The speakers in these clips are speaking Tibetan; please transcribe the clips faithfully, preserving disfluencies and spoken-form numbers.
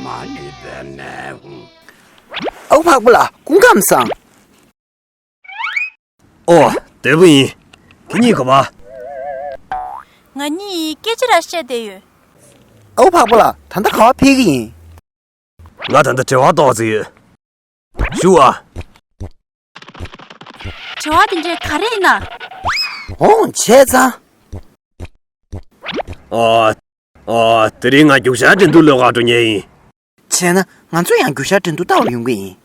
མ་ནི་བེ་མེ་ཧུ། ཨའུ་འཕགས་པ་ལགས་སྐུ་ཁམས་བཟང་། ཨོ། བདེ་པོ་ཡིན། ཁྱེད་གཉིས་ག་པར། ང་གཉིས་སྐད་ཆ་ར་བཤད་བསྡད་ཡོད། ཨའུ་འཕགས་པ་ལགས་ད་ལྟ་ག་པར་ཕེབས་ཀྱི་ཡིན། ང་ད་ལྟ་འབྲེལ་བ་ཏོག་ཙམ་ཡོད། ཞུ་ཨ། འབྲེལ་བ་དེ་འདྲས་ག་རེ་ཡིན་ན། འོང་བྱས་ཙང་། ཨོ། ཨོ། དེ་རིང་ང་རྒྱུག་ཤར་འགྲན་བསྡུར་ལས་ཀར་འགྲོ་མཁན་ཡིན། བྱས་ན་ང་ཚོ་ཡང་རྒྱུག་ཤར་འགྲན་བསྡུར་ལྟ་བར་ཡོང་གི་ཡིན།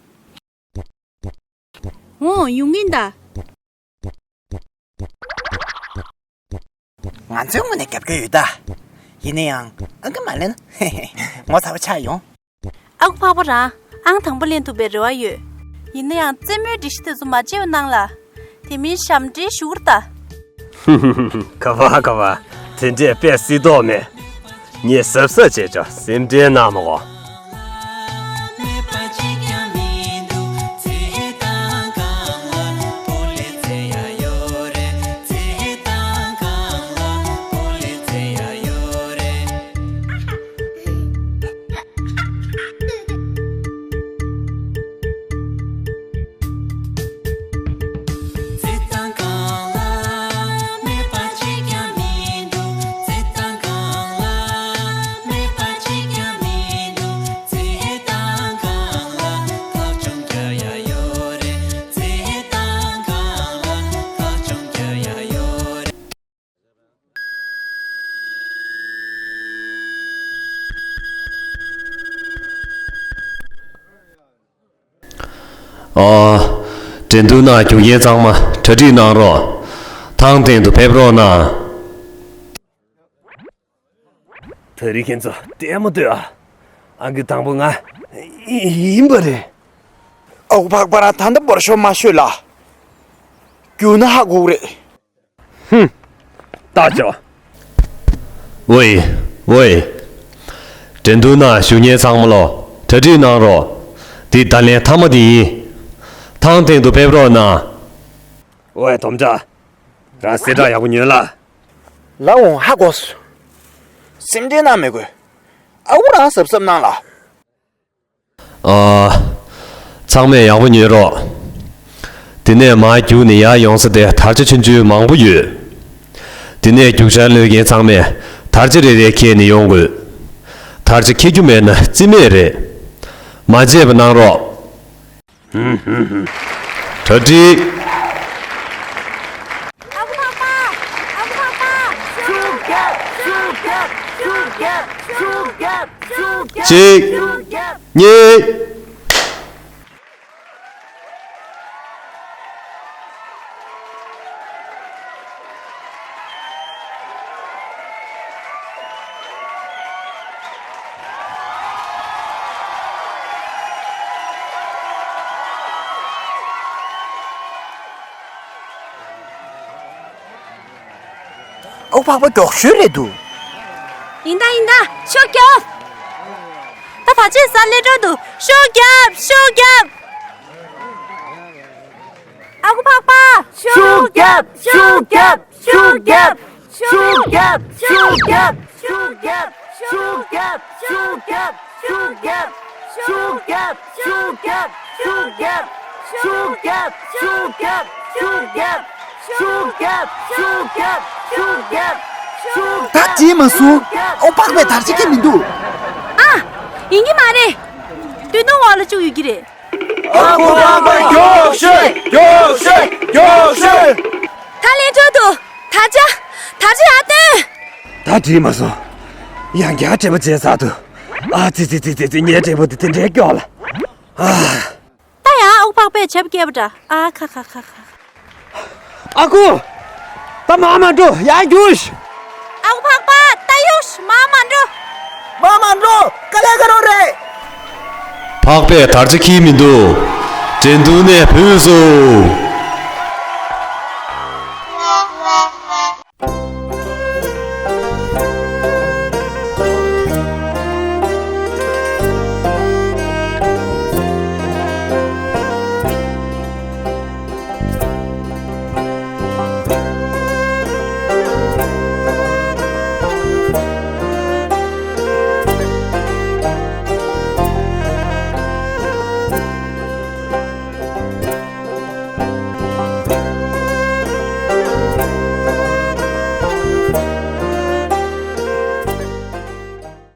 འོང་ཡོང་གི་ཡིན་ད། ང་ཚོའི་ངོས་ནས་རྒྱབ་སྐྱོར་ཡོད་ད། ཡིན་ན་ཡང་ཨང་ཀི་མ་ལེན་ན་ངོ་ཚ་པོ་ཆགས་ཡོང་། ཨ་ཁུ་འཕགས་པ་རང་ཨང་དང་པོ་ལེན་ཐུབ་པའི་རེ་བ་ཡོད། ཡིན་ན་ཡང་རྩེད་མོའི་སྒྲིག་གཞི་དེ་ཚོ་མ་བརྗེད་པ་གནང་ལ། དེ་མིན་ཞབས་འདྲེན་ཞུ་གི་རེད་ད། ཧུ་ཧུ་ཧུ། ག་པར་ག་པར། དེ་འདྲས་དཔེ་སྲིད་དོགས་མེད། ངས་གཟབ་གཟབ་བྱས་ཆོག་སེམས་ཁྲལ་གནང་མ་དགོས། ཨ། འགྲན་བསྡུར་ནང་རྒྱུག་མཁན་ཚང་མ་གྲ་སྒྲིག་གནང་རོགས། ཐང་སྟེང་དུ་ཕེབས་རོགས་གནང་། ད་རེས་ཁྱེད་ཚོ་ལྟད་མོ་ལྟོས་ཨ། ཨང་ཀི་དང་པོ་ང་ཡིན་པ་རེད། ཨའུ་འཕགས་པ་རང་ད་ལྟ་འབར་ཤོག་མ་ཤོད་ལ། རྒྱུགས་ན་ཧ་གོ་གི་རེད། ཧུམ། ལྟ་ཆོག་ཝེ། ཝེ། འགྲན་བསྡུར་ནང་ཞུགས་མཁན་ཚང་མ་ལོ། གྲ་སྒྲིག་གནང་རོགས། འདི་བརྡ་ལན་མཐའ་མ་དེ་ཡིན། ཐང་སྟེང་དུ་ཕེབས་རོགས་གནང་། ཝེ་དོམ་བྱ། རང་གསལ་བསྒྲགས་ཡག་པོ་ཉོན་ལ། ལ་འོང་ཧ་གོ་སོང་། སེམས་ཁྲལ་གནང་མི་དགོས། ཨ་ཁུ་རང་གཟབ་གཟབ་གནང་ལ། ཨ། ཚང་མས་ཡག་པོ་ཉོན་རོགས། དེ་ནས་མར་རྒྱུགས་ནས་ཡར་ཡོང་ས་དེ་དར་ཆ་ཆུང་ཆུང་མང་པོ་ཡོད། དེ་ནས་རྒྱུགས་ཤར་གློད་མཁན་ཚང་མས་དར་ཆ་རེ་རེ་འཁྱེར་ནས་ཡོང་དགོས། དར་ཆ་འཁྱེར་རྒྱུ་མེད་ན་རྩིས་མེད་རེད། མ་བརྗེད་པ་གནང་རོགས། གྲ་སྒྲིག་ཨ་ཁུ་འཕགས་པ། ཨ་ཁུ་འཕགས་པ། ཤུགས་རྒྱབ། ཤུགས་རྒྱབ། ཤུགས་རྒྱབ། ཤུགས་རྒྱབ། ཤུགས་རྒྱབ། གཅིག་ཤུགས་རྒྱབ། གཉིས། ཨོ་འཕགས་པ་མགྱོགས་ཤོས་རེད་འདུག་ཡིན་ད་ཡིན་ད། ཤུགས་རྒྱོབ། ད་ད་ཅི་ས་སླེབས་འགྲོ་འདུག་ཤུགས་རྒྱོབ། ཤུགས་རྒྱོབ། ཨ་ཁུ་འཕགས་པ། ཤུགས་རྒྱོབ། ཤུགས་རྒྱོབ། ཤུགས་རྒྱོབ། ཤུགས་རྒྱོབ། ཤུགས་རྒྱོབ། ཤུགས་རྒྱོབ། ཤུགས་རྒྱོབ། ཤུགས་རྒྱོབ། ཤུགས་རྒྱོབ། ཤུགས་རྒྱོབ། ཤུགས་རྒྱོབ། ཤུགས་རྒྱོབ། ཤུགས་རྒྱོབ། ཤུགས་རྒྱོབ། ཤུགས་རྒྱོབ། ཤུགས་རྒྱོབ། ཤུགས་རྒྱོབ། ཤུགས་རྒྱོབ། ད་བྲིས་མ་སོང་། ཨོ་འཕགས་པས་དར་ཆ་ཁྱེར་མི་འདུག་ཨ། ཡིན་གྱི་མ་རེད། སྟོད་ཐུང་འོག་ལ་བཅུག་ཡོད་ཀྱི་རེད། ཨ་ཁུ་འཕགས་པ་མགྱོགས་ཤོས། མགྱོགས་ཤོས། མགྱོགས་ཤོས། ད་ལན་འགྲོ་འདུག་དར་ཆ། དར་ཆ་ཡར་བཏོན། ད་བྲིས་མ་སོང་། ཡང་བསྐྱར་སྤྲད་པ་བྱས་ཚར་འདུག་ཨ་ཙི་ཙི་ཙི་ཙི་ཙི། ངའི་སྤྲད་པ་དེ་དེ་འདྲའི་སྐྱོ་ལ། ཨ། ད་ཡང་ཨ་ཁུ་འཕགས་པས་བྱབ་བཀལ་བ་འདྲ། ཨ་ཁ་ཁ་ཁ་ཁ། ཨ་ཁུ། ད་མར་མ་འགྲོ། ཡར་རྒྱུགས། ཨ་ཁུ་འཕགས་པ་ད་གཡུགས། མར་མ་འགྲོ། མར་མ་འགྲོ། དཀའ་ལས་ཁག་རོགས་རེད། འཕགས་པས་དར་ཆ་འཁྱེར་མི་འདུག་འགྲན་བསྡུར་ནས་བུད་སོང་།